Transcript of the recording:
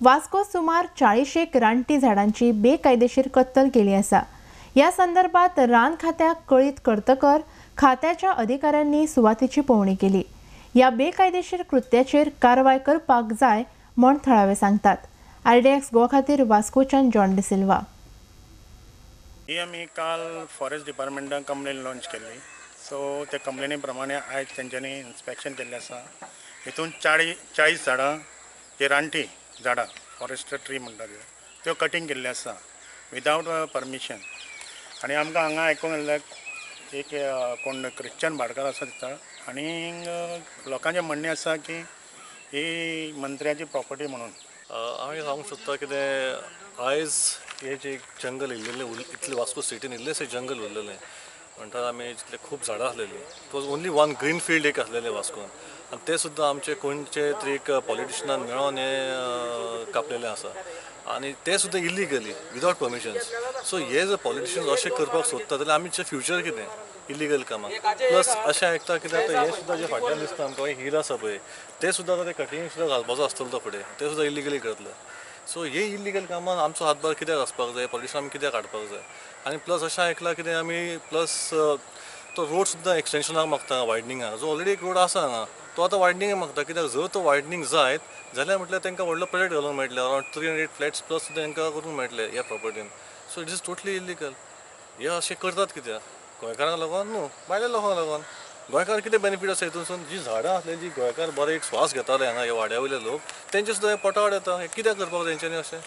वास्को सुमार 40 रानटी झाडांची बेकायदेशीर कत्तल केली आसा। या संदर्भात रान खात्याक कळीत करतकर खात्याच्या अधिकाऱ्यांनी सुवातेची पळोवणी केली। या बेकायदेशीर कृत्याचेर कारवाय करपाक जाय म्हण थळावे सांगतात। आरडीएक्स गोवा खातीर वास्कोच्यान जॉन डिसिल्वा। ही आमी काल फॉरेस्ट डिपार्टमेंटान कंप्लेन लॉन्च केल्ली। सो त्या कंप्लेनी प्रमाणे आयज तेंच्यांनी इन्स्पेक्शन केल्लें आसा। हितून 40 झाडां जी रानटी झाडां फॉरेस्ट ट्री म्हणटा त्यो कटींग केल्ल्यो आसा विदावट परमिशन। आनी आमकां हांगा आयकूंक येयल्लें एक कोण क्रिश्चन भाटकार आसा दिसता आनी लोकांचें म्हणणें आसा की ही मंत्र्याची प्रॉपर्टी म्हणून। हांव सांगूंक सोदता कितें आयज हे जे जंगल इल्लेलें इतलें वास्को सिटीन इल्लेशें जंगल उरलेलें म्हणटात आमी जितले खूब झाडां आसलेलीं। It was only one green field एक आसलेलें वास्कोन आनी तें सुद्दां आमचे खंयचे तरी एक पॉलिटिशनान मेळोन हें कापलेलें आसा आनी तें सुद्दां इलिगली विदावट परमिशन्स। सो हे जर पॉलिटिशन्स अशें करपाक सोदता जाल्यार आमचें फ्युचर कितें इलिगल कामां। प्लस अशें आयकता कितें आतां हें सुद्दां जें फाटल्यान दिसता आमकां हिल आसा पळय तें सुद्दां आतां तें कटिंग सुद्दां घालपाचो आसतलो तो फुडें तें सुद्दां इलिगली करतले। सो हे इलिगल कामान आमचो हातभार कित्याक आसपाक जाय, पॉलिटिशन आमी कित्याक हाडपाक जाय। आनी प्लस अशें आयकलां कितें आमी प्लस तो रोड सुद्दां एक्सटेंशनाक मागता वायडनिंगाक, जो ऑलरेडी एक रोड आसा हांगा तो आतां वायडनिंगाक मागता कित्याक जर तो वायडनींग जायत जाल्यार म्हटल्यार तांकां व्हडलो प्रोजेक्ट घालूंक मेळटलें अरावंड 300 फ्लॅट्स प्लस सुद्दां तांकां करूंक मेळटलें ह्या प्रॉपर्टीन। So it is totally illegal. हे अशें करतात कित्याक गोंयकारांक लागून न्हू भायल्या लोकांक लागून। गोंयकार कितें बेनिफीट आसा हितूनसून जी झाडां आसली जी गोंयकार बरे एक श्वास घेताले हांगा ह्या वाड्या वयले लोक तेंचे सुद्दां हे पोटावाड येता। हें कित्याक करपाक तेंच्यांनी अशें।